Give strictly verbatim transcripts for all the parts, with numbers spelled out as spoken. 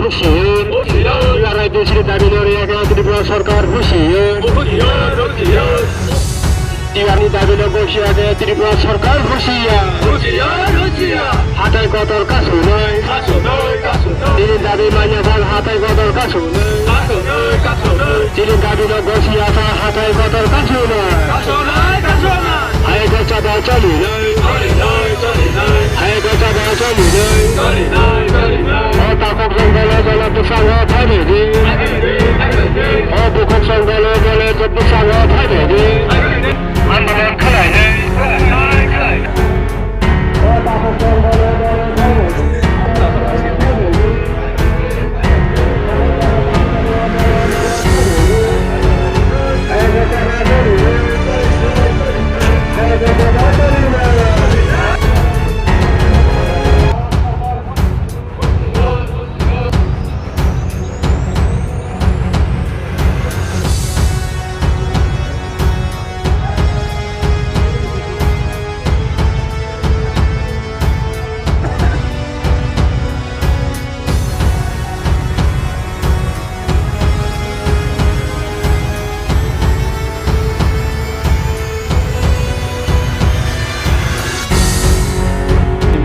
Husiyan. Tiarai T C ni dabi no riya khe Tripura sarkar husiyan. Tiarai ni dabi no gosiya khe Tripura sarkar husiyan. Hatai kotor kasunai. Nini dabi manya bal hatai kotor kasunai. Nini dabi no gosiya khe hatai kotor kasunai. Hai khe chaba choli nai. Hai khe chaba choli nai. O takhuk jongole jole bwskango phaibaidi. O bukhuk jongole jole bwskango phaibaidi. Andolon khlai nai. O takhuk jongole jole phaibaidi.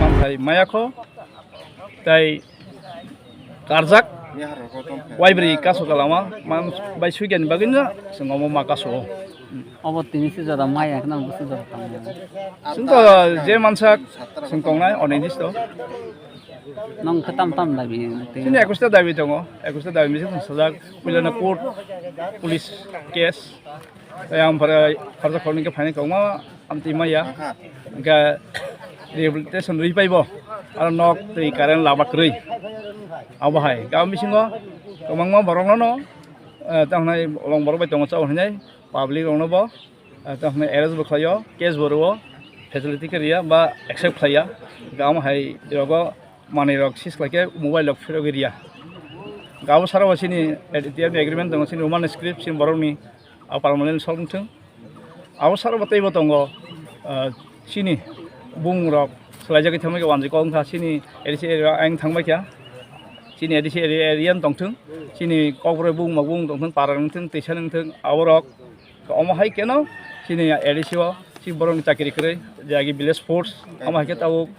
Manthai mayakho tai karjak waibri kasu kalama man bai suigen bagin na sengamo ma kasu. Obo tini se jora maya khna bo se jora tamo. Sinto je mansak sengtongnai onedisto. Nong khe tam tam dabi? Sini ekwis ta dabi tongo, ekwis ta dabi misi sajak puilano court police case. Tei ang pore pharsa khornwi khe phainai kwbangma amtwi maya. Hwnkhe rehabilitation rwi paibo. Aro nok twi current lama kwrwi. Abo hai. Gam bisingo kwbangma borokno no, eh, tamo hwnai long borok bai tongo chao hwnwi public rokno bo, eh, tamo hwnai arrest bo khlaio, case bo rwo, facility khe riya ba accept khlaiya. Gam hai rogo manwi rok sis khlai khe mobile rok phirogwi riya. Gabo sara bo chini agreement tongo, chini Roman script, chini borokni a permanent solve wngthung. Abo sara bo teibo tongo, ah, chini bumung rok swlaijagwi thangbai kha, wanjwi kok wngkha, chini A D C area o ayang thangbai kha, chini A D C area, area no tongthung, chini kokborok bumung rok bumung tongthung, para wngthung, twisa wngthung, aborok omo hai keno chini A D C o chini borokni chakiri kwrwi, je agi village force, omo hai khe tabuk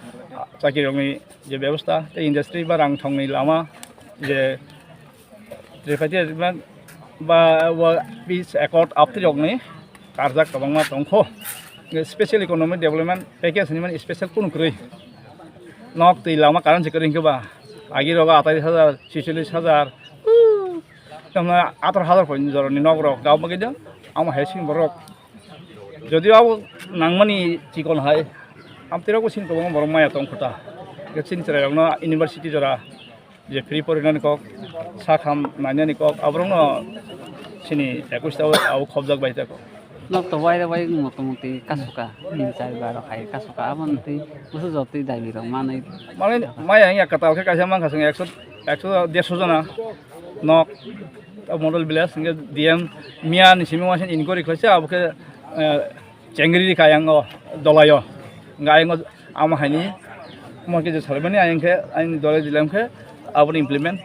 chakiri rokni je bebosta tei industry ba rang thongni lama je Tripartite agreement ba o peace accord aptwi rokni karjak kwbangma tongkho. Special economic development package hinwi mani special kunu kwrwi. Nok twi lama current se kwrwi hinkhe ba agi rogo atais hajar, chicholish hajar, tamna atharo hajar poi jorani nok rok gabma khe omo hai sini borok. Jodio abo nangmani chikon hai, amtwi rokbo sini kwbangma borok maya tongkho ta. Chini chwrai rokno university jora je free porinani kok, sakham nainani kok, aborokno chini ekwis ta o khobjak bai ta kok. Nok to waire wai motamuti kasuka, tin char bar hai kasuka, aboni twi busu jotwi dabi rok manwi. Mane maya wngya kwtal khe kaisa mankha chwng ekso, ekso dersho jona nok, model village, hwnkhe D M miya ni simi wansani inquiry khlaisa, abo khe, eh, chengri rikha ayang o dolai o. Hwnkhe ayang o ama haini omo khe je salmani ayang khe ayang dolai dilam khe aboni implement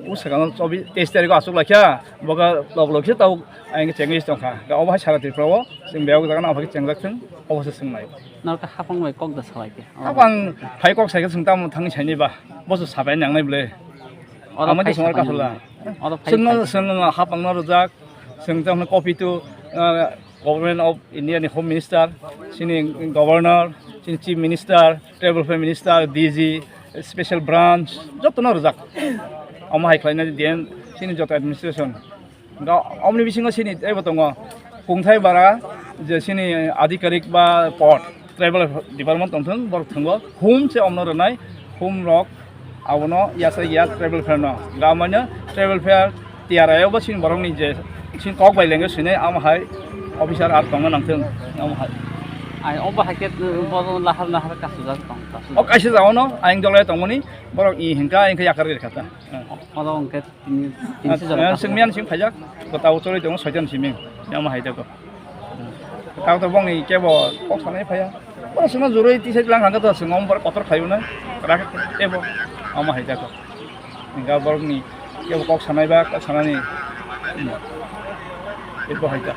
o swkang o chobi teis tarikh o achuk laikha, boka lok lok khe tau ayang khe chengri tongkha. Obo hai sara Tripura o chwng bebak jaga no obo khe chengjak thung, obo se swngnai. Norok hapang bai kok da salai khe. Hapang phai kok sai khe chwng tamo thangwi saini ba, boso sabai nangnai bwle. Oro Amadi phai songwar sabai kasula. Oro phai Chwng no, phai. Chwng no hapang no rwjak, chwng tamo copy to, uh, Government of India ni Home Minister, chini Governor, chini Chief Minister, Tribal Affairs Minister, D G, Special Branch, joto no rwjak. Omo hai khlaina diyen chini joto administration. Ga omni bisingo chini teibo tongo. Kungthai bara je chini adhikarik ba pod, tribal department tongthung, borok thungo. Hum se omno rwnai, hum rok abono yasa ya tribal fair no. Ga manya tribal fair tiara yo bo chini borok ni je chini kok bai lengyo sinai amo hai officer ar tongna nangthung amo hai. Ai obo hai khe bo lahar lahar kasujak tong kasujak. O kaisa jaono ayang dolai tongmani borok i hingka ayang khe yakar rikha ta. Oro hwnkhe tini, tini se jora. Sengmiyan sing phaijak, kota ucholoi tongo soitan simi, yama hai tako. Tao to bongni kebo kok sanai phaiya. Oro sima juroi tisai lang hangka to sengom bor kotor khaiyuna, rakhe kebo, ama hai tako. Hingke borokni kebo kok sanai ba kok sanani, hmm, ebo hai ta.